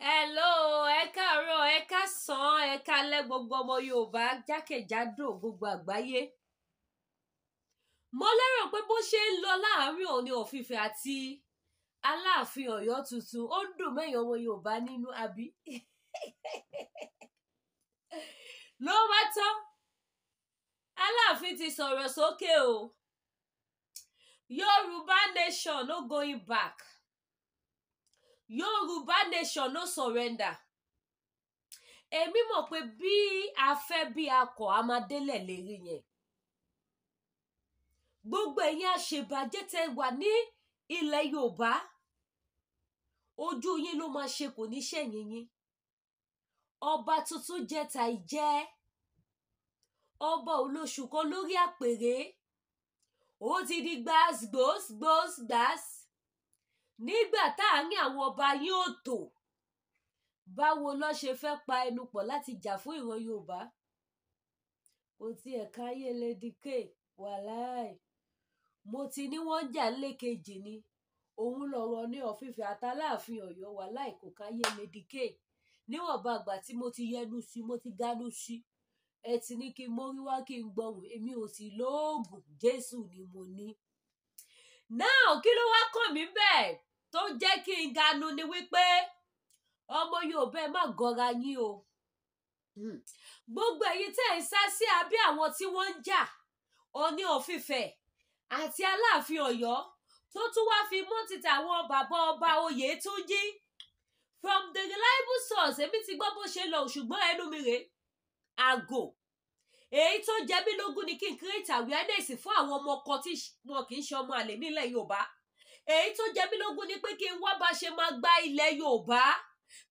Hello, ẹ káàárọ̀, ẹ káàsán, ẹ káalẹ́ gbogbo ọmọ Yorùbá jákèjádò gbogbo àgbáyé. Mo lérò pé bó ṣe ń lọ láàárín Ọọ̀ni of Ifẹ̀ àti Aláàfin Ọ̀yọ́ tuntun, ó ń dùn mẹ́yìn ọmọ Yorùbá nínú, àbí? Ló bá tán, Aláàfin ti sọ̀rọ̀ sókè o. Yorùbá nation no going back. Yorùbá nation no surrender. Èmi mọ̀ pé bí a fẹ́ bí a kọ̀, a máa délẹ̀ lérí yẹn. Gbogbo ẹ̀yin àṣebàjẹ́ tẹ́ wà ní ilẹ̀ Yorùbá, ojú yín ló máa ṣe, kò ní ṣẹ̀yìn yín. Ọba tuntun jẹ́ ta ìjẹ́. Ọba olóṣù kan lórí àpèrè. Ó ti di gbas gbos gbos gbas. Nígbà táàrin àwọn ọba yín ò tò, báwo ló ṣe fẹ́ pa ẹnu pọ̀ láti jà fún ìran Yorùbá? Kò tiẹ̀ káyé Lady K, wàláì. Mo ti ní wọ́n ń jà lékejì ni. Òun lọ̀rọ̀ ní of Ifẹ̀ àtàláàfin Ọ̀yọ́, wàláì kò káyé Lady K. Níwọ̀nba àgbà tí mo ti yẹnu sí, mo ti gánú sí. Ẹ ti ní kí n mórí wá kí n gbọ̀hùn, èmi ò sì lóògùn, Jésù ni mo ní. Now, kí ló wá kàn mí bẹ́ẹ̀ tó jẹ́ kí n ganu ni wípé ọmọ Yorùbá, ẹ má gọra yín o. Gbogbo ẹ̀yin tẹ́ ẹ̀ ń sá sí abẹ́ àwọn tí wọ́n ń jà, Ọọ̀ni of Ifẹ̀ àti Aláàfin Ọ̀yọ́, tó tún wá fi mú títà àwọn bàbá ọba Oyètúnjí. From the reliable source, èmi ti gbọ́ bó ṣe lọ, ṣùgbọ́n ẹnu mi rèé àgò. Èyí tó jẹ mí lógún ni kí n create awareness fún àwọn ọmọ kan tí wọn kì í ṣe ọmọ àlè nílẹ̀ Yorùbá. Èyí tó jẹ mí lógún ni pé kí n wá bá ṣe máa gba ilẹ̀ Yorùbá,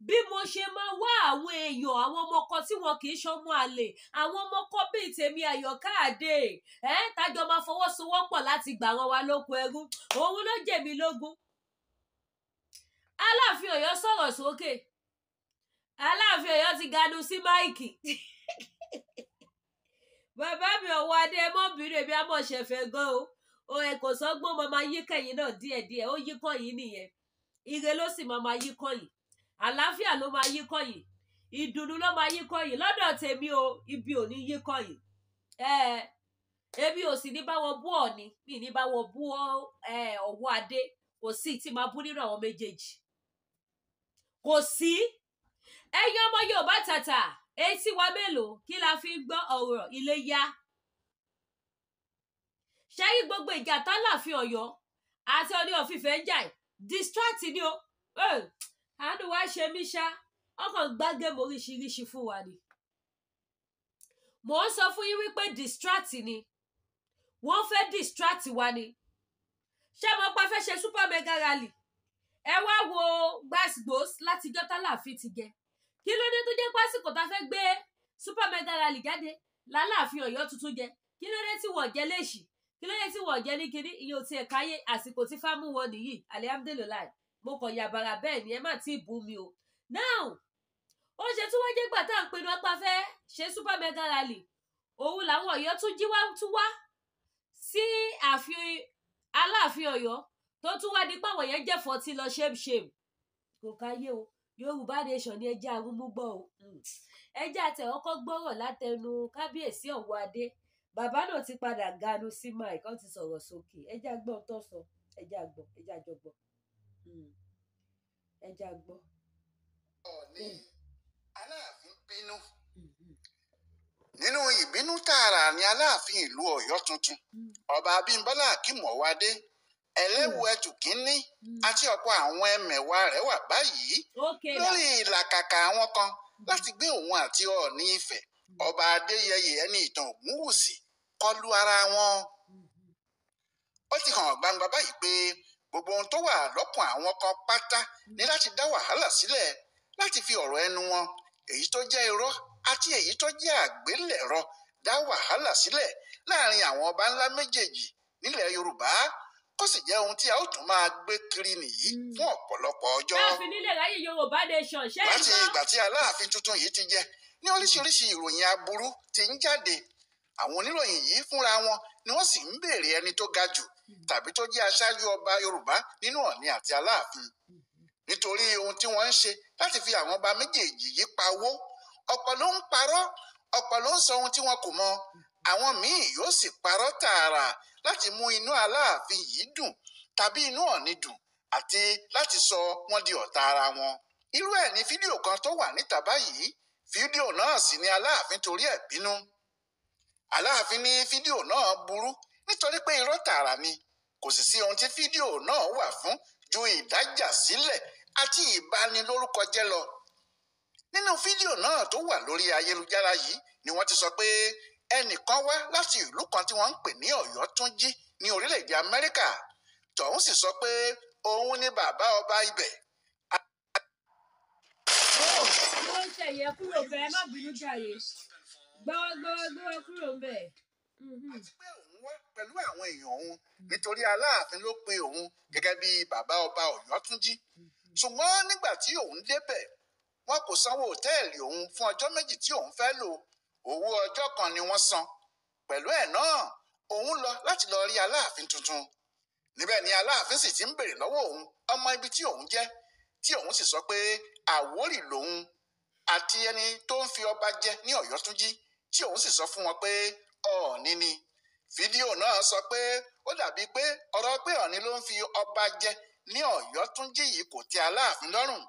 bí mo ṣe máa wá àwọn èèyàn, àwọn ọmọ kan tí wọn kì í ṣe ọmọ àlè, àwọn ọmọ kan bíi tèmi Àyọ̀ká-Àdé ẹ, tájọ máa fọwọ́sowọ́pọ̀ láti gbà wọn wá lóko ẹrú. Òun ló jẹ mí lógún. Aláàfin Ọ̀yọ́ sọ̀rọ̀ sókè. Aláàfin Ọ̀yọ́ ti ganu sí mic. Bàbá mi ọ̀wọ́ adé, ẹ mọ́ bínú, èmi á mọ̀ ṣẹ̀fẹ̀ gan o. O ẹ kò sọ́gbọ́n, máa máa yí kẹ̀yìn náà díẹ̀díẹ̀. Ó yí kọ̀yìn nìyẹn. Ire ló sì máa máa yí kọ̀yìn, àlàáfíà ló máa yí kọ̀yìn, ìdùnnú ló máa yí kọ̀yìn lọ́dọ̀ tèmi o. Ibi ò ní yí kọ̀yìn. Ẹ èmi ò sì ní bá wọn bú Ọ̀ọ̀ni, mi ní bá wọn bú ọ̀wọ́ adé. Kò sí tí máa bú nínú àwọn méjèèjì, kò sí. Ẹ̀yin ọmọ Yorùbá tàtà, etí wa mélòó? Kí la fi ń gbọ́ ọ̀rọ̀ ilé yá? Ṣẹ́yí gbogbo ìjà tálàfin Ọ̀yọ́ àti Ọọ̀ni of Ifẹ̀ ń jà, distract ni o. Àánú wa ṣe mí ṣá, ọkàn gbá game oríṣiríṣi fún wa ni. Mò ń sọ fún yín wípé distract ni, wọ́n fẹ́ distract wa ni. Ṣé mo pa fẹ́ ṣe super mega rally? Ẹ wá wo gbàsgbòs látijọ́ tálàfin ti jẹ. Kí ló dé tó jẹ́ pásìkò tá a fẹ́ gbé super mega rally jáde lálàáfin Ọ̀yọ́ tuntun jẹ? Kí ló dé tí wọ́n jẹ léṣì? Kí ló dé tí wọ́n jẹ ní kinní? Ìyẹn ò tiẹ̀ káyé. Àsìkò tí fámú wọn nìyí. Alihamdulilayi, mo kàn yàbàrà bẹ́ẹ̀ ni, ẹ má tí ì bú mi o. Now, ó ṣe tí wọ́n jẹ́ gbà tá à ń pinnu apá fẹ́ ṣe super mega rally, òun làwọn Ọ̀yọ́ tún jí wá, tún wá sí ààfin Aláàfin Ọ̀yọ́, tó tún wá di páwọn yẹn jẹ́ fọtí lọ. Shame, shame, kò káyé o. Yorùbá nation ni ẹjẹ́ arúmúgbọ́ o. Ẹjẹ́ àtẹ̀wọ́kọ́ gbọ́rọ̀ látẹnu kábíyèsí ọ̀wọ́ adé. Bàbá náà ti padà ganu sí mic, wọ́n ti sọ̀rọ̀ sókè. Ẹjẹ́ àgbọ̀n tó sọ, ẹjẹ́ àgbọ̀n, ẹjẹ́ àjọgbọ̀n, ẹjẹ́ àgbọ̀n. Ọọ̀ni Aláàfin bínú. Nínú ìbínú tààrà ní Aláàfin ìlú Ọ̀yọ́ tuntun, Ọba Abímbọ́lá Akeem Ọwọ́adé Ẹlẹ́wù Ẹtù Kínní, àti ọ̀pọ̀ àwọn ẹmẹ̀wà rẹ̀ wà báyìí lórí ìlàkàkà àwọn kan láti gbé òun àti Ọọ̀ni Ifẹ̀, Ọba Adéyẹyè Ẹnìtàn Ògúnwùsì, kọlu ara wọn. Ó ti hàn gbangba báyìí pé gbogbo ohun tó wà lọ́kàn àwọn kan pátá ní láti dá wàhálà sílẹ̀, láti fi ọ̀rọ̀ ẹnu wọn, èyí tó jẹ́ irọ́ àti èyí tó jẹ́ àgbélẹ̀rọ, dá wàhálà sílẹ̀ láàrin àwọn ọba ńlá méjèèjì nílẹ̀ Yorùbá, kó sì jẹ́ ohun tí a ó tún máa gbé kiri nìyí fún ọ̀pọ̀lọpọ̀ ọjọ́. Láàfin nílẹ̀ ráyè Yorùbá nation ṣé. Láti ìgbà tí Aláàfin tuntun yìí ti jẹ ní oríṣiríṣi ìròyìn aburú ti ń jáde. Àwọn oníròyìn yìí fúnra wọn ni wọ́n sì ń béèrè ẹni tó ga jù tàbí tó jẹ́ aṣáájú ọba Yorùbá nínú Ọọ̀ni àti Aláàfin. Nítorí ohun tí wọ́n ń ṣe láti fi àwọn ọba méjèèjì yìí pawó, ọ̀pọ̀ ló ń parọ́, ọ̀pọ̀ ló ń sọ ohun tí wọn kò mọ̀. Àwọn míì yóò sì parọ́ tààrà láti mú inú Aláàfin yìí dùn tàbí inú Ọ̀ọ̀ni dùn àti láti sọ wọ́n di ọ̀tá ara wọn. Irú ẹ̀ ní fídíò kan tó wà níta báyìí. Fídíò náà sì ni Aláàfin torí ẹ̀ bínú. Aláàfin ní fídíò náà burú nítorí pé irọ́ tààrà ni, kò sì sí ohun tí fídíò náà wà fún ju ìdájà sílẹ̀ àti ìbanilórúkọjẹ́ lọ. Nínú fídíò náà tó wà lórí ayélujára yìí ni wọ́n ti sọ pé ẹnìkan wá láti ìlú kan tí wọ́n ń pè ní Ọ̀yọ́túnjí ní orílẹ̀-èdè Amẹ́ríkà. Tọ̀hún sì sọ pé òun ni bàbá ọba ibẹ̀. Ó kí ló ń ṣẹ̀yẹ kúrò bẹ́ẹ̀, má bínú jàre, gbọ́wọ́ gbọ́wọ́ gbọ́wọ́ kúrò bẹ́ẹ̀. Àti pé òun wá pẹ̀lú àwọn èèyàn òun nítorí Aláàfin ló pe òun gẹ́gẹ́ bí bàbá ọba Ọ̀yọ́túnjí. Ṣùgbọ́n nígbà tí òun débẹ̀, wọn kò sanwó òtẹ́ẹ̀lì òun fún ọjọ́ méjì tí òun fẹ́ lò. Owó ọjọ́ kan ni wọ́n san. Pẹ̀lú ẹ̀ náà, òun lọ láti lọ rí Aláàfin tuntun. Níbẹ̀ ni Aláàfin sì ti ń béèrè lọ́wọ́ òun ọmọ ibi tí òun jẹ́, tí òun sì sọ pé Àwórì lòun àti ẹni tó ń fi ọba jẹ ní Ọ̀yọ́túnjí, tí òun sì sọ fún wọn pé Ọ̀ọ̀ni ni. Fídíò náà sọ pé ó dàbí pé ọ̀rọ̀ pé Ọ̀ọ̀ni ló ń fi ọba jẹ ní Ọ̀yọ́túnjí yìí kò tẹ́ Aláàfin lọ́rùn.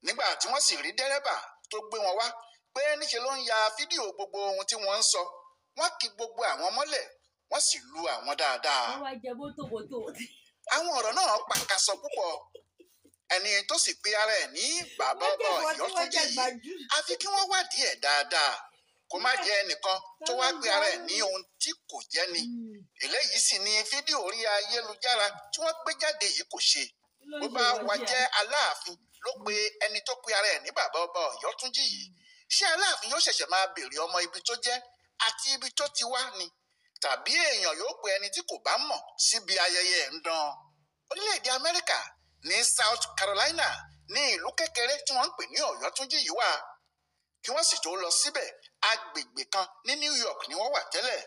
Nígbà tí wọ́n sì rí dẹ́rẹ́bà tó gbé wọn wá pé níṣe ló ń ya fídíò gbogbo ohun tí wọ́n ń sọ, wọ́n kì gbogbo àwọn mọ́lẹ̀, wọ́n sì lu àwọn dáadáa. Wọ́n wá jẹ bótóbótó. Àwọn ọ̀rọ̀ náà pàkàsọ púpọ̀. Ẹni tó sì pe ara ẹ̀ ní bàbá Wọ́n ọba jẹ̀fọ́ tí wọ́n Ọ̀yọ́túnjí jẹ yìí, gbájú. àfi kí wọ́n wádìí ẹ̀ dáadáa, kó má jẹ́ ẹnìkan tó wá pe ara ẹ̀ ní ohun tí kò jẹ́ ni. Eléyìí sì ni fídíò orí ayélujára tí wọ́n gbé jáde yìí kò ṣe. Kí ló ń Bó ṣe bá wọ́n wá jẹ́? jẹ́ Aláàfin ló pe ẹni tó pe ara ẹ̀ ní bàbá ọba Ọ̀yọ́túnjí yìí, ṣé Aláàfin yóò ṣẹ̀ṣẹ̀ máa béèrè ọmọ ibi tó jẹ́ àti ibi tó ti wá ni? Tàbí èèyàn yóò pe ẹni tí kò bá mọ̀ síbi ayẹyẹ ẹ̀ ń dán? Orílẹ̀-èdè Amẹ́ríkà ní South Carolina ní ìlú kékeré tí wọ́n ń pè ní Ọ̀yọ́túnjí yìí wà. Kí wọ́n sì tó lọ síbẹ̀, agbègbè kan ní New York ni wọ́n wà tẹ́lẹ̀.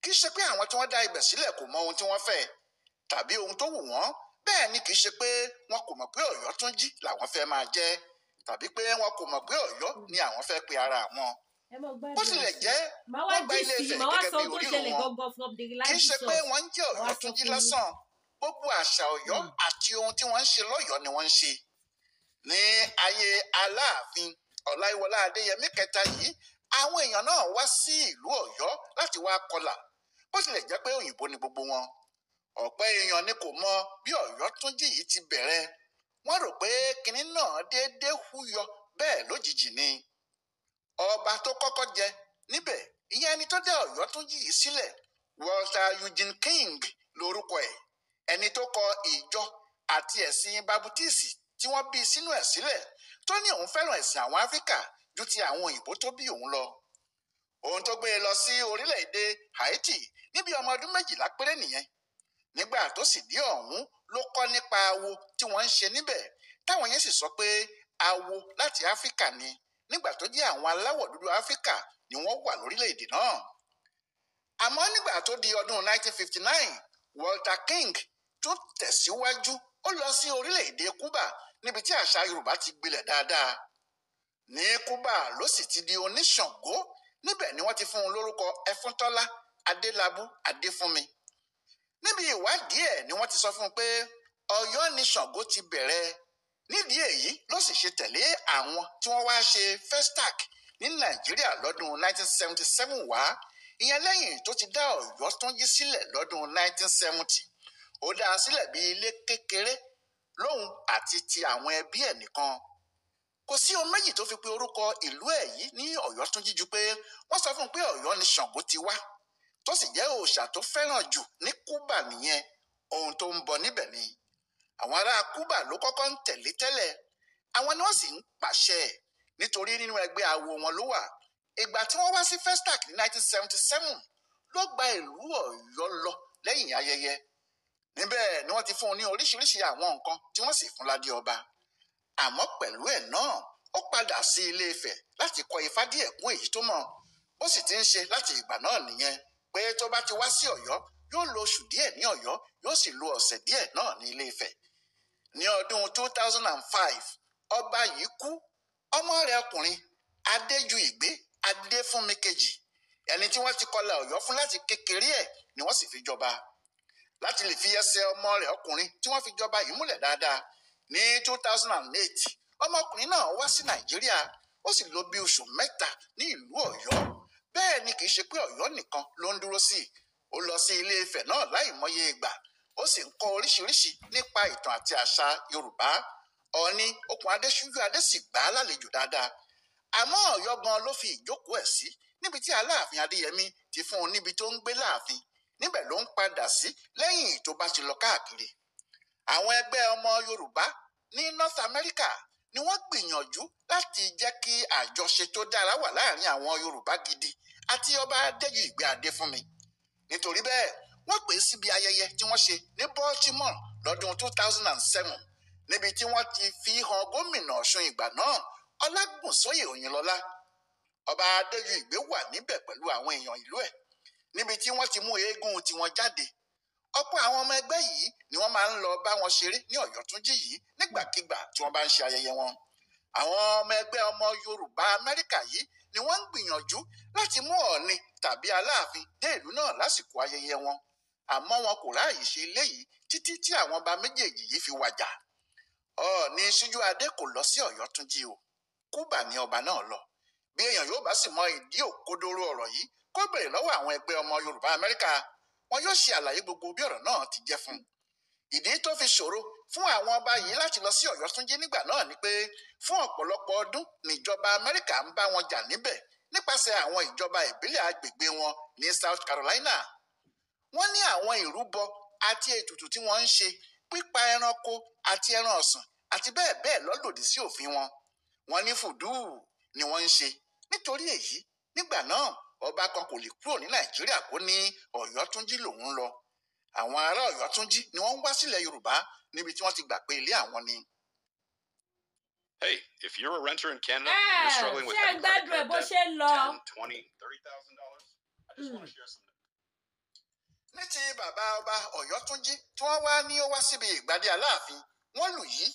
Kì í ṣe pé àwọn tí wọ́n dá ibẹ̀ sílẹ̀ kò mọ ohun tí wọ́n fẹ́ tàbí ohun tó wù wọ́n, bẹ́ẹ̀ ni kì í ṣe pé wọn kò mọ̀ pé Ọ̀yọ́túnjí làwọn fẹ́ máa jẹ́ tàbí pé wọn kò mọ̀ pé Ọ̀yọ́ ni àwọn fẹ́ pe ara wọn. Ẹ mọ Bó gbádùn tilẹ̀ ẹ̀sìn. jẹ́ Màá wá wọ́n gba jí Ilé sí i, Ifẹ̀ màá wá gẹ́gẹ́ sọ bí ohun tó orírun ṣẹlẹ̀ wọn. gangan from the Kì í reliable ṣe pé source. wọ́n ń jẹ́ Màá wá sọ Ọ̀yọ́túnjí fún yín. lásán, gbogbo àṣà Ọ̀yọ́ àti ohun tí wọ́n ń ṣe lọ́yọ̀ọ́ ni wọ́n ń ṣe. Ní ayé Aláàfin Ọláyíwọlá Adéyẹmí kẹta yìí, àwọn èèyàn náà wá sí ìlú Ọ̀yọ́ láti wá kọlà, bó tilẹ̀ jẹ́ pé òyìnbó ni gbogbo wọn. Ọ̀pọ̀ èèyàn ni kò mọ bí Ọ̀yọ́túnjí yìí ti bẹ̀rẹ̀. Wọ́n rò pé kinní náà déédéé húyọ bẹ́ẹ̀ lójijì ni. Ọba tó kọ́kọ́ jẹ níbẹ̀, ìyẹn ẹni tó dá Ọ̀yọ́túnjí yìí sílẹ̀, Walter Eugene King lorúkọ ẹ̀, ẹni tó kọ ìjọ àti ẹ̀sìn Bábútíìsì tí wọ́n bí sínú ẹ̀ sílẹ̀, tó ní òun fẹ́ràn ẹ̀sìn àwọn Áfíríkà ju ti àwọn òyìnbó tó bí òun lọ. Ohun tó gbé e lọ sí orílẹ̀-èdè Haiti níbi ọmọ ọdún 12 péré nìyẹn. Nígbà tó sì dé ọ̀hún ló kọ́ nípa awo tí wọ́n ń ṣe níbẹ̀, táwọn yẹn sì sọ pé awo láti Áfíríkà ni, nígbà tó jẹ́ àwọn aláwọ̀ dúdú Áfíríkà ni wọ́n wà lórílẹ̀-èdè náà. Àmọ́ nígbà tó di ọdún 1959, Walter King tún tẹ̀síwájú, ó lọ sí orílẹ̀-èdè Cuba níbi tí àṣà Yorùbá ti gbilẹ̀ dáadáa. Ní Cuba ló sì ti di oníṣàngó, níbẹ̀ ni wọ́n ti fún un lórúkọ Ẹfúntọ́lá Adélábù Adéfúnmi. Níbi ìwádìí ẹ̀ ni wọ́n ti sọ fún un pé Ọ̀yọ́ ni Ṣàngó ti bẹ̀rẹ̀. Nídìí èyí ló sì ṣe tẹ̀lé àwọn tí wọ́n wá ṣe Festac ní Nàìjíríà lọ́dún 1977 wá, ìyẹn lẹ́yìn tó ti dá Ọ̀yọ́túnjí sílẹ̀ lọ́dún 1970. Ó dá a sílẹ̀ bí ilé kékeré lóhun àti ti àwọn ẹbí ẹ̀ nìkan. Kò sí ohun méjì tó fi pe orúkọ ìlú ẹ̀ yìí ní Ọ̀yọ́túnjí ju pé wọ́n sọ fún un pé Ọ̀yọ́ ni Ṣàngó ti wá, tó sì jẹ́ òòṣà tó fẹ́ràn jù ní Kúbà nìyẹn. Ohun tó ń bọ níbẹ̀ ni àwọn ará Kúbà ló kọ́kọ́ ń tẹ̀lé tẹ́lẹ̀, àwọn ni wọ́n sì ń pàṣẹ ẹ̀ nítorí nínú ẹgbẹ́ awo wọn ló wà. Ìgbà tí wọ́n wá sí Festac ní 1977 ló gba ìlú Ọ̀yọ́ lọ lẹ́yìn ayẹyẹ. Níbẹ̀ ni wọ́n ti fún un ní oríṣiríṣi àwọn nǹkan tí wọ́n sì fún ládé ọba. Àmọ́ pẹ̀lú ẹ̀ náà, ó padà sí Ilé Ifẹ̀ láti kọ́ ifá díẹ̀ kún èyí tó mọ̀. Ó sì ti ń ṣe láti ìgbà náà nìyẹn pé tó bá ti wá sí Ọ̀yọ́ yóò lo oṣù díẹ̀ ní Ọ̀yọ́, yóò sì lo ọ̀sẹ̀ díẹ̀ náà ní Ilé Ifẹ̀. Ní ọdún 2005, ọba yìí kú. Ọmọ rẹ̀ ọkùnrin Adéjùìgbé Adéfúnmi kejì, ẹni tí wọ́n ti kọlà Ọ̀yọ́ fún láti kékeré ẹ̀ ni wọ́n sì fi jọba. Láti lè fi ẹsẹ̀ ọmọ rẹ̀ ọkùnrin tí wọ́n fi jọba yìí múlẹ̀ dáadáa, ní 2008 ọmọkùnrin náà wá sí Nàìjíríà, ó sì lò bí oṣù 3 ní ìlú Ọ̀yọ́. Bẹ́ẹ̀ ni kì í ṣe pé Ọ̀yọ́ nìkan ló ń dúró sí, ó lọ sí Ilé Ifẹ̀ náà láìmọye ìgbà, ó sì ń kọ́ oríṣiríṣi nípa ìtàn àti àṣà Yorùbá. Ọọ̀ni Okùn Adéṣújúadé sì gbà á lálejò dáadáa. Àmọ́ Ọ̀yọ́ gan ló fi ìjókòó ẹ̀ sí, níbi tí Aláàfin Adéyẹmí ti fún un níbi tó ń gbé láàfin. Níbẹ̀ ló ń padà sí lẹ́yìn tó bá ti lọ káàkiri. Àwọn ẹgbẹ́ ọmọ Yorùbá ní North America ni wọ́n gbìyànjú láti jẹ́ kí àjọṣe tó dára wà láàrin àwọn Yorùbá gidi àti ọba Adéjùìgbé Adéfúnmi. Nítorí bẹ́ẹ̀, wọ́n pè é síbi ayẹyẹ tí wọ́n ṣe ní Baltimore lọ́dún 2007, níbi tí wọ́n ti fi hàn gómìnà Ọ̀ṣun ìgbà náà, Ọlágúnsóyè Òyìnlọ́lá. Ọba Adéjùìgbé wà níbẹ̀ pẹ̀lú àwọn èèyàn ìlú ẹ̀, níbi tí wọ́n ti mú eégún tiwọn jáde. Ọ̀pọ̀ àwọn ọmọ ẹgbẹ́ yìí ni wọ́n máa ń lọ bá wọn ṣeré ní Ọ̀yọ́túnjí yìí nígbàkigbà tí wọ́n bá ń ṣe ayẹyẹ wọn. Àwọn ọmọ ẹgbẹ́ ọmọ Yorùbá Amẹ́ríkà yìí ni wọ́n ń gbìyànjú láti mú Ọọ̀ni tàbí Aláàfin dé ìlú náà lásìkò ayẹyẹ wọn. Àmọ́ wọn kò ráàyè ṣe eléyìí títí tí àwọn ọba méjèèjì yìí fi wàjà. Ọọ̀ni Síjúadé kò lọ sí Ọ̀yọ́túnjí o, Kúbà ni ọba náà lọ. Bí èèyàn yóò bá sì mọ ìdí òkodoro ọ̀rọ̀ yìí, kó béèrè lọ́wọ́ àwọn ẹgbẹ́ ọmọ Yorùbá Amẹ́ríkà, wọn yóò ṣe àlàyé gbogbo bí ọ̀rọ̀ náà ti jẹ́ fún un. Ìdí tó fi ṣòro fún àwọn ọba yìí láti lọ sí Ọ̀yọ́túnjí nígbà náà ni pé fún ọ̀pọ̀lọpọ̀ ọdún níjọba Amẹ́ríkà ń bá wọn jà níbẹ̀ nípasẹ̀ àwọn ìjọba ìbílẹ̀ agbègbè wọn ní South Carolina. Wọ́n ní àwọn ìrúbọ àti ètùtù tí wọ́n ń ṣe, pípa ẹranko àti ẹran ọ̀sìn àti bẹ́ẹ̀ bẹ́ẹ̀ lọ lòdì sí òfin wọn. Wọ́n ní fùdúù ni wọ́n ń ṣe. Nítorí èyí, nígbà náà ọba kan kò lè kúrò ní Nàìjíríà kó ní Ọ̀yọ́túnjí lòun ń lọ. Àwọn ará Ọ̀yọ́túnjí ni wọ́n ń wá sílẹ̀ Yorùbá níbi tí wọ́n ti gbà pé ilé àwọn ni. Hey, if you're a renter in Canada and you're struggling with Ṣé ń heavy credit gbádùn ẹ̀ card bó debt, ṣe ń lọ? $10,000, $20,000, $30,000, I just want to share some. Ní ti bàbá ọba Ọ̀yọ́túnjí tí wọ́n wá ní ó wá síbi ìgbàdé Aláàfin, wọ́n lù yìí.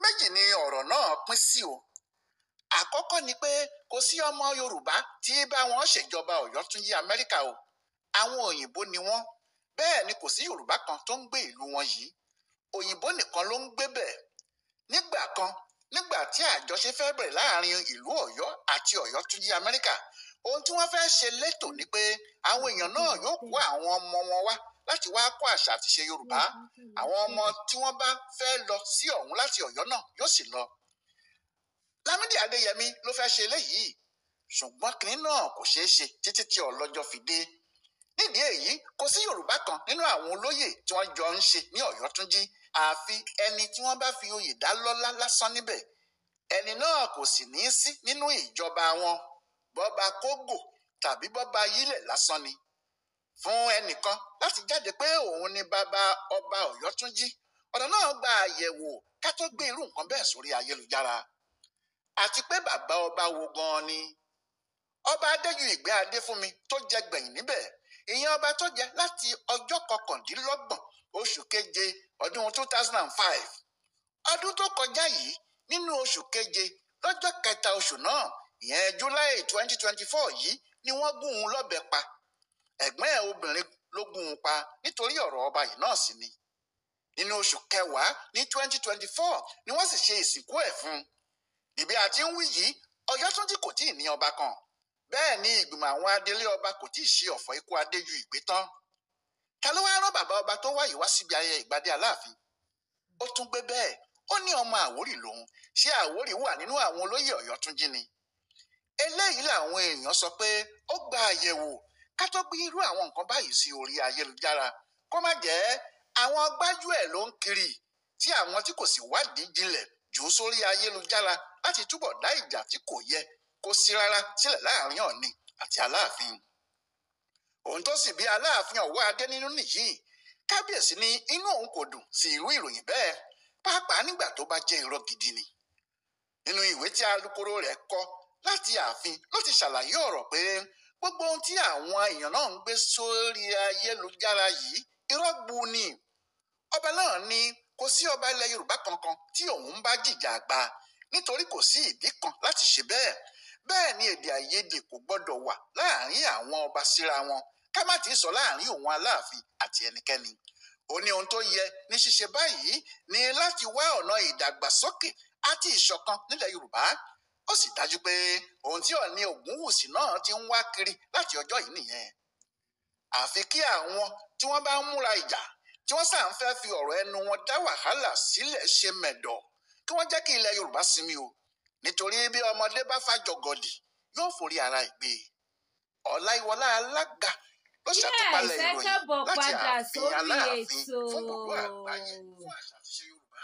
Méjì ni ọ̀rọ̀ náà pín sí o. Àkọ́kọ́ ni pé kò sí ọmọ Yorùbá tí bá wọn ṣèjọba Ọ̀yọ́túnjí Amẹ́ríkà o. Àwọn òyìnbó ni wọ́n. Bẹ́ẹ̀ ni kò sí Yorùbá kan tó ń gbé ìlú wọn yìí. Òyìnbó nìkan ló ń gbé bẹ̀. Nígbà kan, nígbà tí àjọṣe fẹ́ bẹ̀rẹ̀ láàrin ìlú Ọ̀yọ́ àti Ọ̀yọ́túnjí Amẹ́ríkà, ohun tí wọ́n fẹ́ ṣe létò ni pé àwọn èèyàn náà yóò kó àwọn ọmọ wọn wá láti wá kọ́ àṣà àti ìṣe Yorùbá. Àwọn ọmọ tí wọ́n bá fẹ́ lọ sí ọ̀hún láti Ọ̀yọ́ náà yóò sì lọ. Lámídì Adéyẹmí ló fẹ́ ṣe eléyìí, ṣùgbọ́n kinní náà kò ṣeé ṣe títí tí ọlọ́jọ́ fi dé. Nídìí èyí, kò sí Yorùbá kan nínú àwọn olóyè tí wọ́n jọ ń ṣe ní Ọ̀yọ́túnjí, àfi ẹni tí wọ́n bá fi oyè dá lọ́lá lásán níbẹ̀. Ẹni náà kò sì ní í sí nínú ìjọba wọn, bọ́ba Kógò tàbí bọ́ba Yílẹ̀ lásán ni. Fún ẹnìkan láti jáde pé òun ni bàbá ọba Ọ̀yọ́túnjí, ọ̀rọ̀ náà gba àyẹ̀wò ká tó gbé irú nǹkan bẹ́ẹ̀ sórí ayélujára. Àti pé bàbá ọba wo gan-an ni? Ọba Adéjùìgbé Adéfúnmi tó jẹ gbẹ̀yìn níbẹ̀, ìyẹn ọba tó jẹ láti ọjọ́ 29 oṣù keje ọdún 2005. Ọdún tó kọjá yìí nínú oṣù keje lọ́jọ́ kẹta oṣù náà, ìyẹn July 2024 yìí ni wọ́n gún un lọ́bẹ pa. Ẹ̀gbọ́n ẹ̀ obìnrin ló gún un pa nítorí ọ̀rọ̀ ọba yìí náà sì ni. Nínú oṣù kẹwàá ní 2024 ni wọ́n sì ṣe ìsìnkú ẹ̀ fún un. Ibi àti ń wí yìí, Ọ̀yọ́túnjí kò tíì ní ọba kan. Bẹ́ẹ̀ ni ìgbìmọ̀ àwọn adelé ọba kò tíì ṣe ọ̀fọ̀ ikú Adéjùìgbé tán. Ta ló wá rán bàbá ọba tó wáyé wá síbi ayẹyẹ ìgbadé Aláàfin? Ó tún gbé bẹ́ẹ̀, ó ní ọmọ Àwórì lòun. Ṣé Àwórì wà nínú àwọn olóyè Ọ̀yọ́túnjí ni? Eléyìí làwọn èèyàn sọ pé ó gba àyẹ̀wò ká tó gbé irú àwọn nǹkan báyìí sí orí ayélujára. Kó má jẹ́ àwọn gbájúẹ̀ ló ń kiri tí àwọn tí kò sì wádìí jinlẹ̀ jù ú sórí ayélujára láti túbọ̀ dá ìjà tí kò yẹ kó sí rárá sílẹ̀ láàrin Ọọ̀ni àti Aláàfin. Ohun tó sì bí Aláàfin Ọ̀wọ́ Adé nínú nìyí. Kábíyèsí ní inú òun kò dùn sí irú ìròyìn bẹ́ẹ̀, pàápàá nígbà tó bá jẹ́ irọ́ gidi ni. Nínú ìwé tí alukoro rẹ̀ kọ láti ààfin ló ti ṣàlàyé ọ̀rọ̀ pé gbogbo ohun tí àwọn èèyàn náà ń gbé sórí ayélujára yìí irọ́ gbu ni. Ọba náà ní Kò sí ọba ilẹ̀ Yorùbá kankan tí òun ń bá jìjà àgbà, nítorí kò sí ìdí kan láti ṣe bẹ́ẹ̀. Bẹ́ẹ̀ ni èdè àìyedè kò gbọ́dọ̀ wà láàrin àwọn ọba síra wọn, ká má ti sọ láàrin òun Aláàfin àti ẹnikẹ́ni. Ó ní ohun tó yẹ ní ṣíṣe báyìí ni láti wá ọ̀nà ìdàgbàsókè àti ìṣọ̀kan nílẹ̀ Yorùbá. Ó sì dájú pé ohun tí Ọọ̀ni Ògúnwùsì náà ti ń wá kiri láti ọjọ́ yìí nìyẹn. Àfi kí àwọn tí wọ́n bá ń múra ìjà, tí wọ́n sáà ń fẹ́ fi ọ̀rọ̀ ẹnu wọn dá wàhálà sílẹ̀ ṣe mẹ̀dọ̀, kí wọ́n jẹ́ kí ilẹ̀ Yorùbá sinmi o, nítorí bí ọmọdé bá fàjọgọdì yóò forí ara ẹ̀ gbé. Ọláyíwọlá Alága ló ṣàtúpalẹ̀ Yes, ẹ ìròyìn káàbọ̀ láti padà ààfin sórí Aláàfin ètò fún gbogbo àgbáyé fún àṣà àti ìṣe Yorùbá.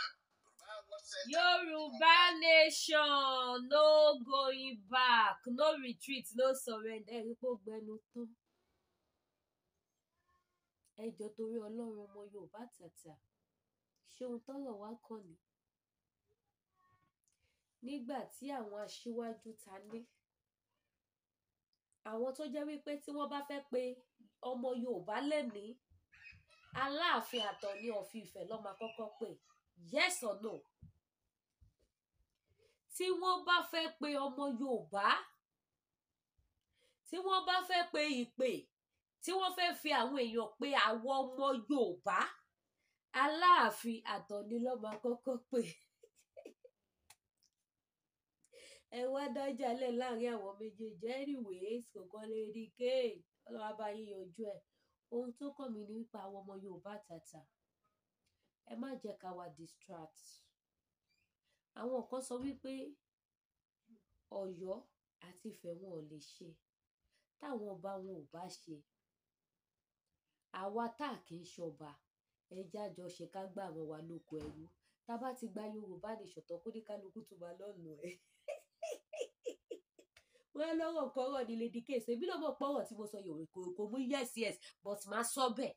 Yorùbá World Center. Yorùbá nation, no going back, no retreat, no surrender. Ẹ rí pé ó gbẹnu tán. Ẹ jọ̀ọ́, torí Ọlọ́run, ọmọ Yorùbá tàtà, ṣé ohun tọ́rọ̀ wá kàn ní nígbà tí àwọn aṣíwájú ta ní àwọn tó jẹ́ wípé tí wọ́n bá fẹ́ pe ọmọ Yorùbá lẹ́nìí, Aláàfin àtọ̀ní of Ifẹ̀ ló máa kọ́kọ́ pè? Yes or no? Tí wọ́n bá fẹ́ pe ọmọ Yorùbá, tí wọ́n bá fẹ́ pe ìpè, tí wọ́n fẹ́ fi àwọn èèyàn pe àwọn ọmọ Yorùbá, Aláàfin àtọ̀ní ló máa kọ́kọ́ pè. Ẹ wá dájà lẹ̀ láàrin àwọn méjèèjì. Anyways, kò kàn lè rí ké ọlọ́wà bá yín yanjú ẹ̀. Ohun tó kàn mí ní wípé àwọn ọmọ Yorùbá tàtà, ẹ má jẹ́ ká wà distract. Àwọn kan sọ wípé Ọ̀yọ́ àti Ifẹ̀ wọn ò lè ṣe táwọn ọba wọn ò bá ṣe. Àwa tá a kì í ṣọba, ẹ jájọ ṣe ká gbà wọn wà lóko ẹrú. Tá a bá ti gba Yorùbá nation tán, kó ní kálukú tún máa lọ́nà ẹ̀. Wọ́n lọ́rọ̀ kọ́rọ̀ ní Lady K ṣe. Èmi náà mọ̀ pọ́rọ̀ tí mo sọ yòó kò mú. Yes, but máa sọ bẹ́ẹ̀.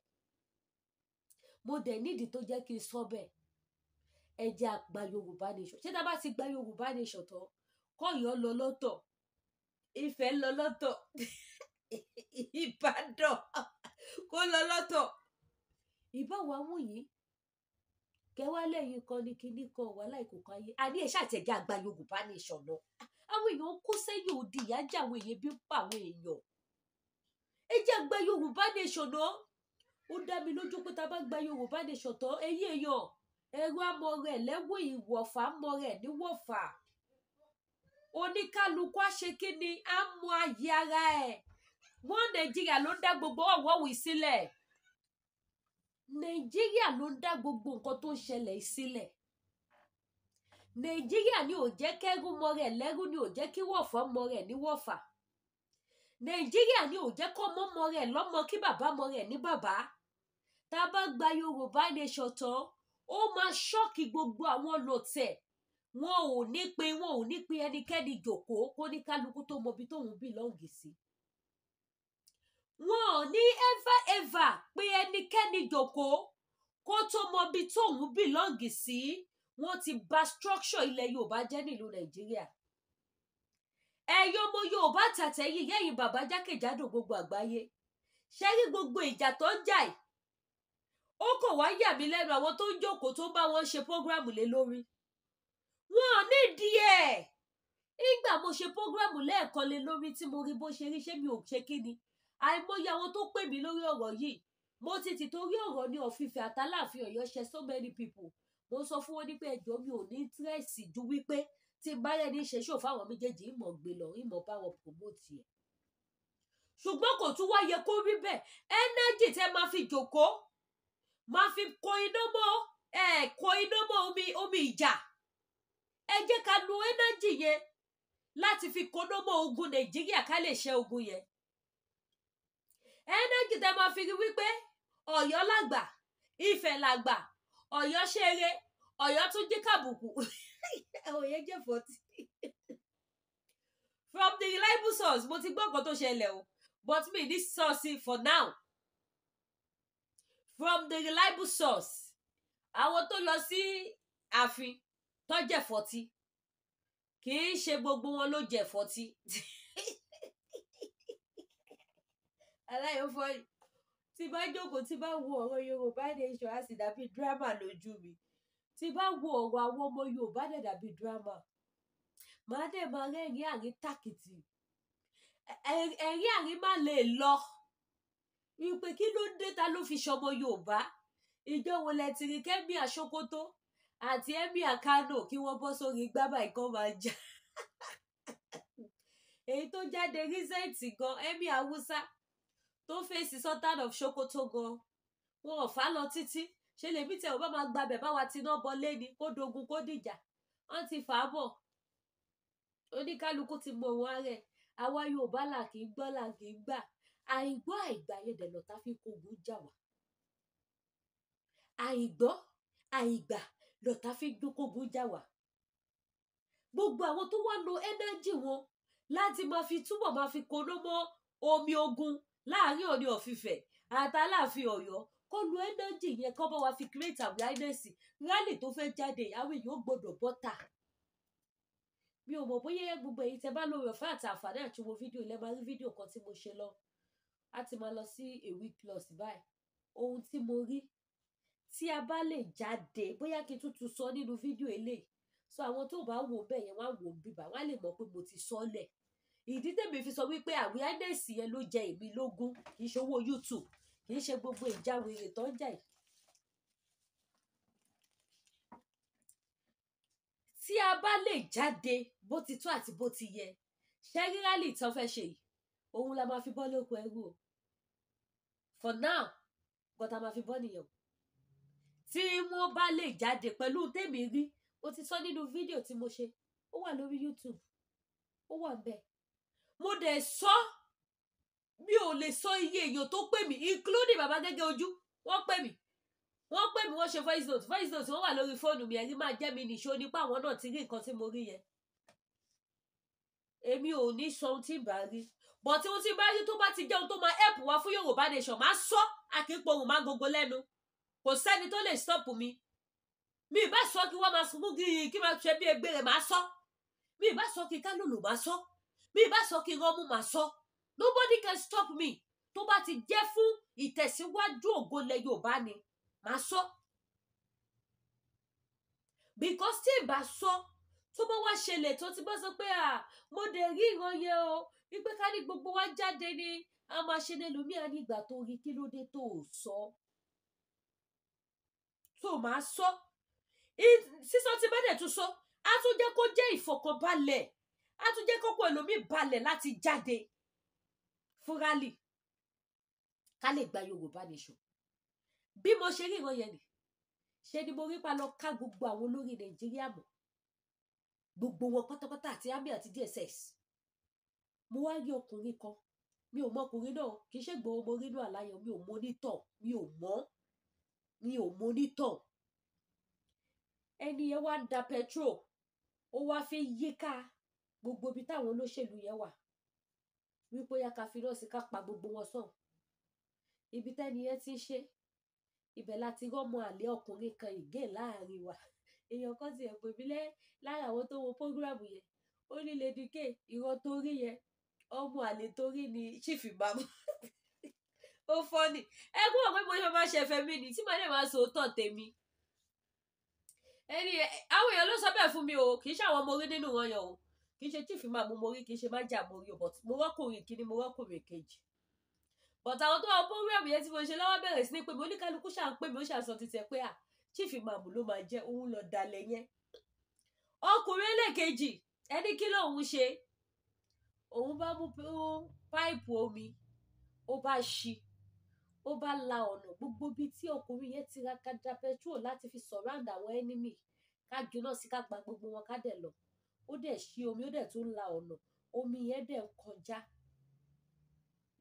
Mo dẹ̀ nídìí tó jẹ́ kí n sọ bẹ́ẹ̀. Ẹ jẹ́ a gba Yorùbá nation. Ṣé tá a bá ti gba Yorùbá nation tán, kọ́yọ́ lọ lọ́tọ̀, Ifẹ̀ lọ lọ́tọ̀, Ìbàdàn kó lọ lọ́tọ̀, ìbáwọ̀ àwọn yìí kẹwàá lẹ́yìn kan ní kinní kan wà láìkó kan ayé àní. Ẹ ṣàtẹ̀jẹ́ àgbà Yorùbá nation náà. Àwọn èèyàn kó sẹ́yìn òdì, ìyà ń jẹ àwọn èèyàn, bí ń pa àwọn èèyàn. Ẹ jẹ́ àgbà Yorùbá nation náà. Ó dá mi lójú pé tá a bá gba Yorùbá nation tán, ẹ̀yin èèyàn, ẹ̀rọ amọ̀ rẹ̀ lẹ́wọ̀, ìwọ̀fà mọ̀ rẹ̀ níwọ̀fà. Oníkálukú á ṣe kí ni, á mọ ayé ara ẹ̀. Wọ́n Nàìjíríà ló ń dá gbogbo ọ̀wọ́wì sílẹ̀. Nàìjíríà ló ń dá gbogbo nǹkan tó ń ṣẹlẹ̀ yìí sílẹ̀. Nàìjíríà ni ò jẹ́ kẹ́rú mọ rẹ̀ lẹ́rú, ni ò jẹ́ kí wọ̀fọ̀ mọ rẹ̀ ní wọ̀fà. Nàìjíríà ni ò jẹ́ kọ́mọ mọ rẹ̀ lọ́mọ, kí bàbá mọ rẹ̀ ní bàbá. Tá a bá gba Yorùbá nation tán, ó máa shock gbogbo àwọn lòtẹ̀. Wọn ò ní pe ẹnikẹ́ni jòkóó kó ní kálukú tó mọ ibi tóun belong sí. Wọn ò ní ever ever pe ẹnikẹ́ni jòkóó kó tó mọ ibi tóun belong sí. Wọ́n ti bà structure ilẹ̀ Yorùbá jẹ́ nílùú Nàìjíríà. Ẹ̀yin ọmọ Yorùbá tàtẹ̀yìn yẹ́yìn bàbá jákèjádò gbogbo àgbáyé, ṣe rí gbogbo ìjà tó ń jà yìí, ó kàn wá yà mí lẹ́nu, àwọn tó ń jókòó tó ń bá wọn ṣe program lé lórí, wọn ò nídìí ẹ̀. Nígbà mo ṣe program lẹ́ẹ̀kan lé lórí tí mo rí bó ṣe rí, ṣé mi ò ṣe kí ni? Àìmọye àwọn tó pè mí lórí ọ̀rọ̀ yìí. Mo ti tì torí ọ̀rọ̀ ní of Ifẹ̀ àtàláàfin Ọ̀yọ́ ṣe so many people. Mo sọ fún wọn ní pé ẹjọ́, mi ò ní interest ju wípé tí n bá rẹ́ni ṣe ṣò fáwọn méjèèjì, ìmọ̀ gbé lọ, ìmọ̀ bá wọn promote ẹ̀. Ṣùgbọ́n kò tún wá yẹ kó rí bẹ́ẹ̀. Energy tẹ́ máa fi jòkó, máa fi kó iná mọ́ ẹ̀, kó iná mọ́ omi ìjà, ẹ jẹ́ ká lo energy yẹn láti fi kóná mọ́ ogun Nàìjíríà, ká lè ṣe ogun yẹn. Energy tẹ́ máa fi rí wípé Ọ̀yọ́ làgbà, Ifẹ̀ làgbà, Ọ̀yọ́ ṣeré, Ọ̀yọ́ tún jí kàbùkù, òye jẹ́ 40. From the reliable source, mo ti gbọ́ nǹkan tó ṣẹlẹ̀ o, but me ní source for now. From the reliable source, àwọn tó lọ sí ààfin tó jẹ́ 40, kì í ṣe gbogbo wọn ló jẹ́ 40. Aláyọ̀fọ́ tí bá jókòó, tí bá wo ọ̀rọ̀ Yorùbá nation, á sì dàbí drama lójú mi. Tí bá wo ọ̀rọ̀ àwọn ọmọ Yorùbá dẹ̀ dàbí drama, màá dẹ̀ máa rẹ́rìn àrín tàkìtì, ẹ̀rín àrín má lè lọ wípé kí ló dé, ta ló fi ṣọmọ Yorùbá? Ìjọ wo lẹ ti rí kẹ́mi Àṣókótó àti Emir Kano kí wọ́n bọ́ sórí igbá báyìí kán máa jà? Èyí tó jáde recent gan, Emir Hausa tó fèsì Sultan of Sokoto gan, wọn ò fà lọ títí. Ṣe lèmi tẹ ò bá máa gbabẹ̀ báwa tiná bọ léni, kó dogun kó dìjà, wọ́n ti fà á bọ̀. Oníkálukú ti mọ òun ara ẹ̀. Àwa Yorùbá là kì í gbọ́, là kì í gbà. Àìgbọ́ àìgbà yẹn dẹ̀ lọ́tà fi kógun jà wá. Àìgbọ́ àìgbà lọ́tà fi kógun jà wá. Gbogbo àwọn tó wá lo energy wọn láti máa fi túbọ̀ máa fi koná mọ́ omi ogun láàrin Ọọ̀ni of Ifẹ̀ àtàláàfin Ọ̀yọ́, kó lo energy yẹn kó bá wa fi create awareness. Rally tó fẹ́ jáde, àwọn èèyàn gbọ́dọ̀ bọ́tà. Mi ò mọ̀ bóyá gbogbo èyí tẹ́ bá lórí ọ̀fẹ́ àti àǹfààní àti wo fídíò ilẹ̀ máa rí fídíò kan tí mo ṣe lọ, á ti máa lọ sí a week plus báyìí. Ohun tí mo rí, tí a bá lè jáde, bóyá kí n tútù sọ nínú fídíò eléyìí, so àwọn tó bá wò bẹ́ẹ̀ yẹn, wọ́n á wò bíbà, wọ́n á lè mọ̀ pé mo ti sọ lẹ̀. Ìdí tèmi fi sọ wípé awareness yẹn ló jẹ èmi lógún, kì í ṣe owó YouTube, kì í ṣe gbogbo ìjà wèrè tó ń jà yìí. Tí a bá lè jáde bó ti tó àti bó ti yẹ, ṣé rally tán fẹ́ ṣe yìí, òun la máa fi bọ́ lóko ẹrú o. For now, gọ́tà máa fi bọ́ nìyẹn. Tí wọ́n bá lè jáde pẹ̀lú tèmi rí, mo ti sọ nínú fídíò tí mo ṣe, ó wà lórí YouTube, ó wà ń bẹ̀. Mo dẹ̀ sọ, mi ò lè sọ iye èèyàn tó pè mí, including bàbá gẹ́gẹ́ ojú. Wọ́n pè mí, wọ́n pè mí, wọ́n ṣe voice note. Voice note wọ́n wà lórí fóònù mi. Ẹ̀rí máa jẹ́ mi nìṣó nípa àwọn náà ti rí nǹkan tí mo rí yẹn. Èmi ò ní sọ ohun tí ń bá rí, but tí ohun tí ń bá rí tó bá ti jẹ́ ohun tó máa help wá fún Yorùbá nation, máa sọ. Àkínpọ̀hùn máa gogo lẹ́nu, kò sẹ́ni tó lè stop mi. Mi ì bá sọ kí wọ́n máa sunkún, kí máa ṣe bí egbére, máa sọ. Mi ì bá sọ kí kálòlò, máa sọ. Mi ì bá sọ kí rọmú, máa sọ. Nobody can stop me. Tó bá ti jẹ́ fún ìtẹ̀síwájú ògo ilẹ̀ Yorùbá ni, máa sọ. Because tí ì bá sọ, tó bá wá ṣẹlẹ̀, tó ti bá sọ pé à mo dẹ̀ rí ìran yẹn o, wípé ká ní gbogbo wa jáde ni a máa ṣe ní ẹlòmíà ní ìgbà tó rí, kí ló dé tó sọ? Tó máa sọ sísọ, tí bá dẹ̀ tún sọ, á tún jẹ́ kó jẹ́ ìfọ̀kànbalẹ̀, á tún jẹ́ kókó ẹlòmíì balẹ̀ láti jáde fún rally, ká lè gba Yorùbá nation. Bí mo ṣe rí ìran yẹn ni ṣe ni mo rí pa lọ ká gbogbo àwọn olórí Nàìjíríà mọ̀, gbogbo wọn pátápátá, àti army àti DSS. Mo wá rí ọkùnrin kan, mi ò mọ ọkùnrin náà, kì í ṣe Ìgbòho mo rí inú àlàyé. Mi ò monitor, mi ò mọ̀, mi ò monitor. Ẹni yẹn wá ń da petrol, ó wá fi yíká gbogbo ibi táwọn olóṣèlú yẹn wà, wípé ó yá, ká fi náà sí, ká pa gbogbo wọn sàn. Ibi tẹ́ni yẹn ti ń ṣe, ibẹ̀ láti rọ́mọ àlè ọkùnrin kan ìgé láàrin wa. Èèyàn kan ti ẹ̀ pè mí lẹ́ lára àwọn tó wo program yẹn, ó ní, "Lady K, ìran tó rí yẹn, ọmọ àlè tó rí ni Chief Imam." Ó fọ́nì. Ẹ kúrò pé mo ṣe máa ṣẹ̀fẹ̀ mi nì tí màá dẹ̀ máa sòótọ́ tèmi. Ẹni àwọn èèyàn ló sọ bẹ́ẹ̀ fún mi o, kì í ṣe àwọn mo rí nínú wọn yẹn o. Kì í ṣe Chief Imam mo rí, kì í ṣe májà mo rí o, but mo rọ́kùnrin kíní, mo rọ́kùnrin kejì. But àwọn tó wà program yẹn tí mo ṣe lọ́wọ́ bẹ̀rẹ̀ sí ní pé mi, oníkálukú ṣà ń pè mí, ó ṣàṣọ títí ẹ pé à Chief Imam ló máa jẹ́ òun lọ dalẹ̀ yẹn. Ọkùnrin ẹlẹ́kejì, ẹni kí lòun ṣe? Òun bá mú páìpù omi, ó bá ṣí, ó bá la ọ̀nà gbogbo bíi tí ọkùnrin yẹn tiraka da petrol láti fi surround àwọn enemy, ká jóná sí, ká pa gbogbo wọn, ká dẹ̀ lọ. Ó dẹ̀ ṣí omi, ó dẹ̀ tún la ọ̀nà, omi yẹn dẹ̀ ń kọjá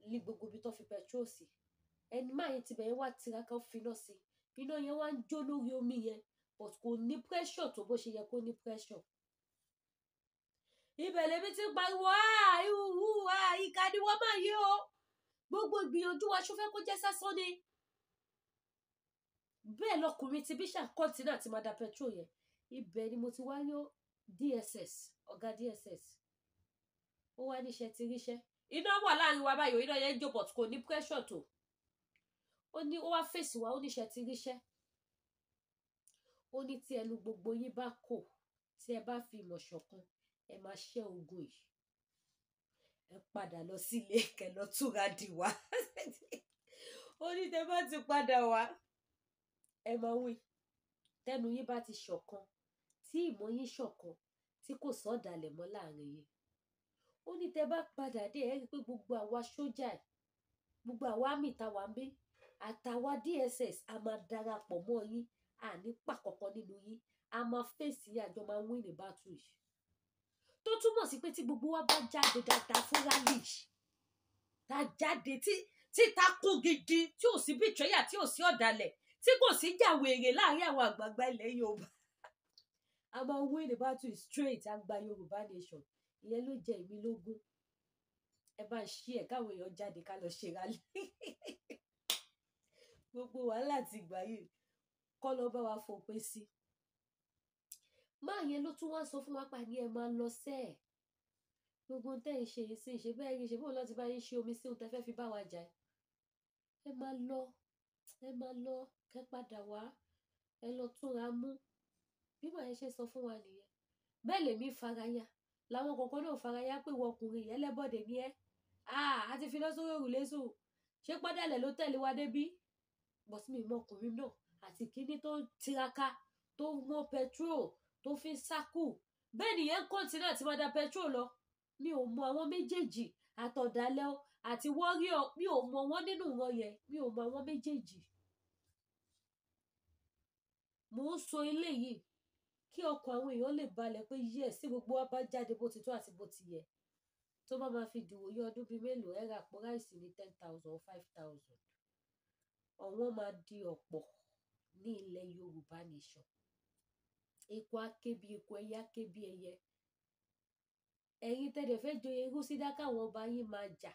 ní gbogbo ibi tó fi petrol sí. Ẹni máa yẹn tibẹ̀ yẹn wá tiraka, ó finá sí, iná yẹn wá ń jó lórí omi yẹn, but kò ní pressure tó bó ṣe yẹ kó ní pressure. Ibẹ̀ lèmi ti ń pariwo, ihu, ìkà ni wọ́n máa yé o. Gbogbo ìgbìyànjú wa, ṣó fẹ́ kó jẹ́ sásán ni? Bẹ́ẹ̀ lọkùnrin ti bíṣà continue àti máa da petrol yẹn. Ibẹ̀ ni mo ti wá yó DSS, ọ̀gá DSS. Ó wá níṣẹ́ ti ríṣẹ́, iná wà láàrin wa báyìí, iná yẹn ń jó, but kò ní pressure tó. Ó ní, ó wá fèsì wá, ó níṣẹ́ ti ríṣẹ́. Ó ní tí ẹnu gbogbo yín bá kò, tí ẹ bá fi ìmọ̀ ṣọ̀kan, ẹ máa ṣẹ́ ogun yìí. Ẹ padà lọ sílé kẹ́ lọ túra dì wá. Ó ní tẹ bá ti padà wá, ẹ máa wí. Tẹnu yín bá ti ṣọ̀kan, tí ìmọ̀ yín ṣọ̀kan, tí kò sọ̀dàlẹ̀ mọ́ láàrin yín. Ó ní tẹ bá padà dé, ẹ rí i pé gbogbo àwa sójà, gbogbo àwa àmì táwa ń bí, àtàwa DSS, a máa darapọ̀ mọ́ yín, a ní pàkọ̀kọ̀ nínú yín, a máa fèsì yín, àjọ máa win ní battle yìí. Tó túmọ̀ sí pé tí gbogbo wa bá jáde dáadáa fún rally, tá jáde tí ta kún gidi, tí ò sí betrayal, tí ò sí ọ̀dàlẹ̀, tí kò sí jàwèrè láàrin àwọn àgbààgbà ilẹ̀ Yorùbá, a máa win the battle straight, a gba Yorùbá nation. Ìyẹn ló jẹ èmi lógún. Ẹ bá ń ṣí ẹ káwọn èèyàn jáde ká lọ ṣe rally. Gbogbo wàhálà ti gbà yìí kọ́ lọ bá wa fòpin sí. Máa yẹn ló tún wá sọ fún wa pa ní ẹ máa lọ sẹ́ẹ̀. Gbogbo tẹ́ ẹ ṣe yìí sí ṣe bẹ́ẹ̀ rí ṣe bóun lọ́ọ́ ti bá yín ṣe omi sí ohun tẹ́ fẹ́ fi bá wa jà. Ẹ máa lọ, ẹ máa lọ, kẹ́ padà wá, ẹ lọ túnra mú. Bí màá yẹn ṣe sọ fún wa nìyẹn. Bẹ́ẹ̀ lèmi faraya. Làwọn kọ̀ọ̀kan náà faraya pé ìwọ ọkùnrin yẹn lẹ́bọ̀dẹ̀ ni ẹ́. A ti fi lọ sórí òrùlé sùn. Ṣé pọ́dàlẹ̀ ló tẹ̀lé wa débí? Bọ̀sí mi mọ ọkùnrin náà àti kíní tó ń tiraka, tó ń mọ petrol, tó fi ń sákù. Bẹ́ẹ̀ nìyẹn ń kọ́ńtínà tí máa da petrol lọ. Mi ò mọ àwọn méjèèjì, àtọ̀dàlẹ̀ o àti warrior, mi ò mọ wọn nínú wọn yẹn, mi ò mọ àwọn méjèèjì. Mò ń sọ eléyìí kí ọkàn àwọn èèyàn lè balẹ̀ pé yes, tí gbogbo wa bá jáde bó ti tó àti bó ti yẹ. Tó bá máa fi dìwòye ọdún bíi mélòó, ẹ ra àpò ráìsì ní 10,000 or 5,000. Ọ̀wọ́n máa di ọ̀pọ̀ ní ilẹ̀ Yorùbá nation. Eku á ké bí eku, ẹyẹ á ké bí ẹyẹ. Ẹ̀yin tẹ́lẹ̀ fẹ́ joyè irú sídá káwọn ọba yín máa jà,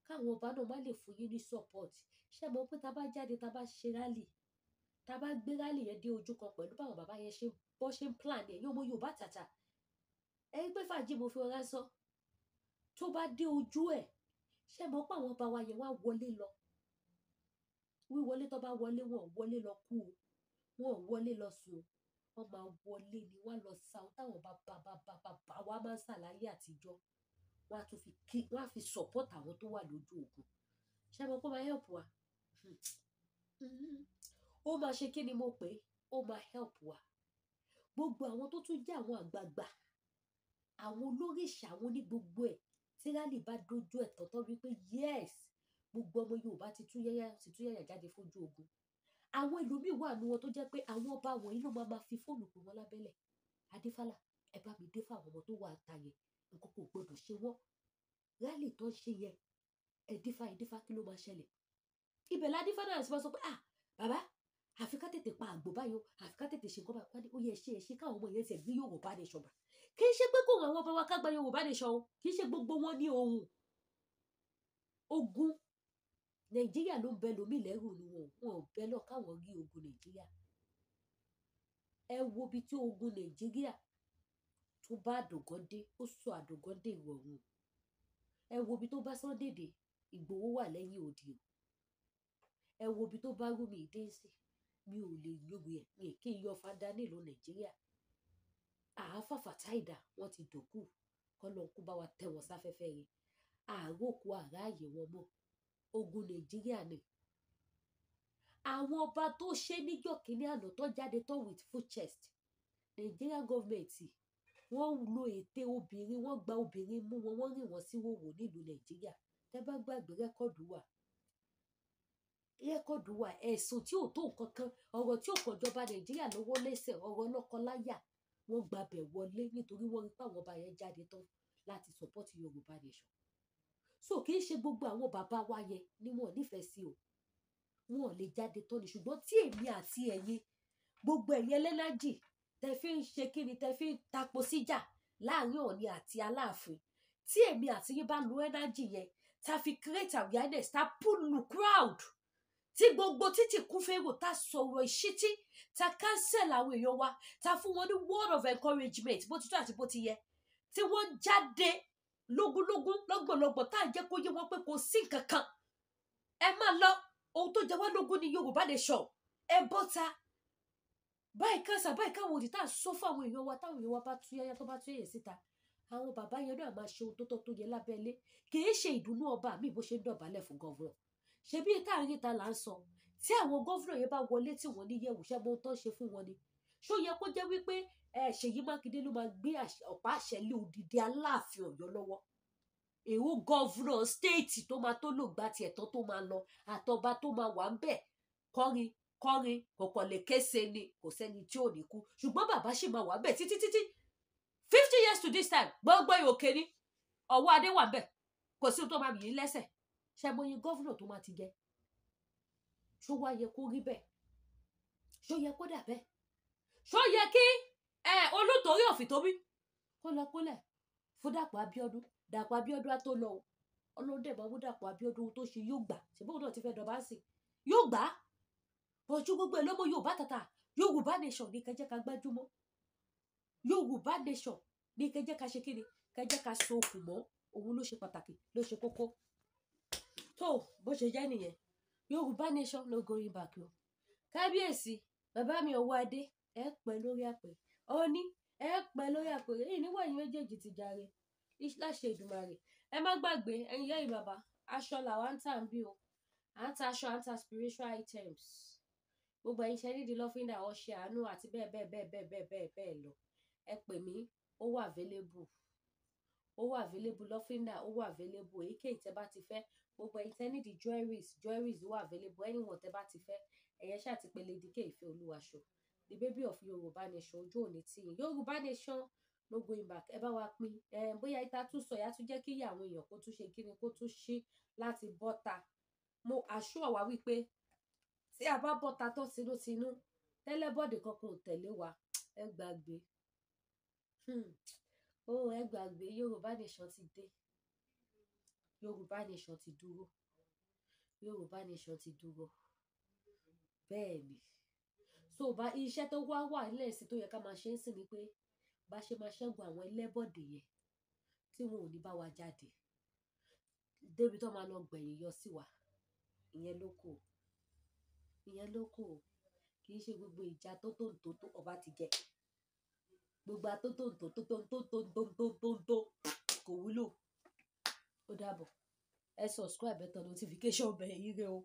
káwọn ọba náà má lè fún yín ní support. Ṣé mọ̀ pé tá bá jáde, tá bá ṣe rally, tá bá gbé rally yẹn dé ojú kan pẹ̀lú báwọn bàbá yẹn ṣe bọ́ ṣe ń plan ẹ̀, yóò mọ Yorùbá tàtà. Ẹ̀yin pé fàájì mo fi ọ̀rá sọ. Tó bá dé ojú ẹ̀, ṣé mọ̀ pé àwọn ọba wa yẹn wá wọlé lọ. Wíwọlé tó bá wọlé, wọn ò wọlé lọ kú o, wọn ò wọlé lọ sùn o. Wọ́n máa wọlé ni wọ́n lọ sa ohun táwọn bàbá bàbá bàbá wa máa ń sà láyé àtijọ́. Wọ́n á tún fi kí, wọ́n á fi support àwọn tó wà lójú ogun. Ṣé mọ̀ pé ó máa help wa? Ó máa ṣe kí ni mo pè é? Ó máa help wa. Gbogbo àwọn tó tún jẹ́ àwọn àgbààgbà, àwọn olóríṣà, àwọn oní gbogbo ẹ̀, tí rally bá dojú ẹ̀ tọ̀tọ̀ wípé yes, gbogbo ọmọ Yorùbá ti tú yẹ́yẹ́, ti tú yẹ́yẹ́ jáde fojú ogun. Àwọn ẹlòmíì wà nínú wọn tó jẹ́ pé àwọn ọba wọ̀nyí ló máa ma fi fóònù pè wọ́n lábẹ́lẹ̀. Adéfálà, ẹ bá mi dé fún àwọn ọmọ tó wà ta yẹn, nǹkan kò gbọdọ̀ ṣe wọ́n. Rally tó ń ṣe yẹn, ẹ dífá, ẹ dífá, kí ló máa ṣẹlẹ̀? Ibẹ̀ ládífá náà ti máa sọ pé ah bàbá, àfi ká tètè pa àgbò báyìí o, àfi ká tètè ṣe nǹkan báyìí. Ó yẹ ṣe é ṣe káwọn ọmọ yẹn tiẹ̀ gbé Yorùbá nation bá. Kì í ṣe pé kò àwọn ọba wa ká gba Yorùbá nation o, kì í ṣe gbogbo wọn ní ohun. Ogun Nàìjíríà ló ń bẹ lómi lẹ́rù ni wọn, wọn ò bẹ lọ káwọn rí ogun Nàìjíríà. Ẹ wo ibi tí ogun Nàìjíríà tó bá àdògán dé, ó sọ àdògán dé ìrọ̀rùn. Ẹ wo ibi tó bá Sunday dé, Ìgbòho wà lẹ́yìn odi o. Ẹ wo ibi tó bá Rúmi dé sí, mi ò lè yọ̀wé ẹ̀, mi kì í yọ fada nílùú Nàìjíríà. Àáfà Fàtáìdà wọ́n ti dòkú, kọ́ ló ń kú bá wa tẹ̀ wọ́n sáfẹ́fẹ́ rẹ̀. Àrókò àráàyè wọn mọ́. Ogun Nàìjíríà ni. Àwọn ọba tó ṣe níjọ́ kìíní àná tó jáde tó with full chest. Nigerian government wọ́n lo ète obìnrin, wọ́n gba obìnrin mú wọn, wọ́n rìn wọ́n sí wòwò nílùú Nàìjíríà. Tẹ́ bá gbàgbé rẹ́kọ̀dù wà. Rẹ́kọ̀dù wà, ẹ̀sùn tí ò tó nǹkan kan, ọ̀rọ̀ tí ò kàn jọba Nàìjíríà lọ́wọ́ lẹ́sẹ̀, ọ̀rọ̀ lọ́kọláya. Wọ́n gbabẹ̀ wọlé nítorí wọ́n rí pé àwọn ọba yẹn jáde tán láti support Yorùbá nation. So kì í ṣe gbogbo àwọn bàbá wa yẹn ni wọ́n nífẹ̀ẹ́ sí o. Wọn ò lè jáde tán ni, ṣùgbọ́n tí èmi àti ẹ̀yin, gbogbo ẹ̀yin ẹlẹ́nájì, tẹ fi ń ṣe kíni, tẹ fi ń tapo síjà láàrin Ọọ̀ni àti Aláàfin. Tí èmi àti yín bá lo energy yẹn, ta fi create awareness, ta pull crowd, tí gbogbo títì kún fèrò, ta sọ̀rọ̀ ìṣítí, ta cancel àwọn èèyàn wa, ta fún wọn ní word of encouragement bó ti tó àti bó ti yẹ, tí wọ́n jáde lógúnlógún lọ́gbọ̀lọ́gbọ̀, tá à ń jẹ́ kó yé wọn pé kò sí nǹkan kan. Ẹ máa lọ, ohun tó jẹ wá lógún ni Yorùbá nation. Ẹ bọ́ta. Báyìí kásá báyìí káwọn òdì tá à ń sọ fún àwọn èèyàn wa, táwọn èèyàn wa bá tú yáyá tó bá tú yẹ̀yẹ̀ síta, àwọn bàbá yẹn náà máa ṣe ohun tó tọ́ tó yẹ lábẹ́lé. Kì í ṣe ìdùnnú ọba mi bó ṣe ń dọ̀bálẹ̀ fún governor. Ṣebí táàrin ta là ń sọ, tí àwọn governor yẹn bá wọlé tí wọ́n ní yẹ̀wù, ṣẹ́ mo tán ṣe fún wọn ni? Ṣó yẹ kó jẹ́ wípé Ṣèyí Mákindé ló máa gbé ọ̀pá àṣẹ lé odidi Aláàfin Ọ̀yọ́ lọ́wọ́? Èwo governor state tó máa tó lò gba tiẹ̀ tán tó máa lọ, àtọba tó máa wà ń bẹ̀ kọrin kọrin kọ̀kọ̀ lè kése ni, kò sẹ́ni tí ò ní kú, ṣùgbọ́n bàbá ṣì máa wà ń bẹ̀ títí títí 50 years to this time. Gbogbo ìhòkè ni ọwọ́ adé wà ń bẹ̀, kò sí ohun tó máa yìí lẹ́sẹ̀. Ṣe mo yin governor tó máa ti jẹ? Ṣó wá yẹ kó rí bẹ́ẹ̀? Ṣó yẹ kó dà bẹ́ẹ̀? Ṣó yẹ kí Olútorí Òfìtómi kó lọ kólẹ̀ fún Dàpọ̀ Abíọ́dún? Dàpọ̀ Abíọ́dún á tó lọ o, ọlọ́dẹ̀ bá mú Dàpọ̀ Abíọ́dún tó ṣe yóò gbà, ṣùgbọ́n òun náà ti fẹ́ dọ̀bá sí yóò gbà á. Bọ̀jú gbogbo ẹ̀ lọ́mọ Yorùbá tàtà, Yorùbá nation ní kẹjẹ́ ká gbájúmọ́, Yorùbá nation ní kẹjẹ́ ká ṣe kíni, kẹjẹ́ ká so okùn mọ́, òun ló ṣe pàtàkì, ló ṣe kókó. Tó bó ṣe jẹ́ nìyẹn, Yorùbá nation no going back o. Kábíyèsí bàbá mi ọwọ́ adé, ẹ pẹ́ lórí àpè, Ọọ̀ni ẹ pẹ́ lórí àpè, èyí níwọ̀n yín méjèèjì ti jàre láṣẹ Èdùmàrè. Ẹ má gbàgbé ẹ̀yin ìyá yìí bàbá, aṣọ làwa ń tà ń bí o, à ń ta aṣọ, à ń ta spiritual items, gbogbo ẹ̀yin ṣe nídìí lọ́fíńdà, ọṣẹ àánú àti bẹ́ẹ̀ bẹ́ẹ̀ bẹ́ẹ̀ bẹ́ẹ̀ bẹ́ẹ̀ bẹ́ẹ̀ bẹ́ẹ̀ lọ. Ẹ pè mí, ó wà available, ó wà available, lọ́fíńdà ó wà available, èyíkéyìí tẹ́ bá ti fẹ́. Gbogbo ẹ̀yin tẹ́ nídìí jewelries, jewelries wà available, anyone tẹ́ bá ti fẹ́, ẹ̀yẹ ṣáà ti pè Lady K Ìfẹ́ Olúwaṣọ, the baby of Yorùbá nation. Ojú òní tì yín, Yorùbá nation no going back. Ẹ bá wa pín ẹ, bóyá ìta tún sọ ìyá tún jẹ́ kí àwọn èèyàn kó tún ṣe kíni, kó tún ṣí láti bọ́ta. Mo assure wa wípé tí a bá bọ́ta tán tinútinú, tẹ́lẹ́bọ̀dì kankan ò tẹ̀lé wa, ẹ gbàgbé, ó ẹ gbàgbé. Yorùbá nation ti dé, Yorùbá nation ti dúró, Yorùbá nation ti dúró. Bẹ́ẹ̀ ni, so bá iṣẹ́ tó wá wà nílẹ̀ sí tó yẹ ká máa ṣe ń sìn ni pé bá ṣe máa ṣẹ́gun àwọn ẹlẹ́bọ̀dì yẹn tí wọn ò ní bá wa jáde débi tó máa lọ gbẹ̀yìn yọ sí wa. Ìyẹn ló kù, ìyẹn ló kù. Kì í ṣe gbogbo ìjà tó tó tó tó ọba ti jẹ, gbogbo àtótó tó tó tó tó tó tó tó tó tó kò wúlò. Ó dàbọ̀, ẹ subscribe, ẹ tan notification bell yín rẹ o.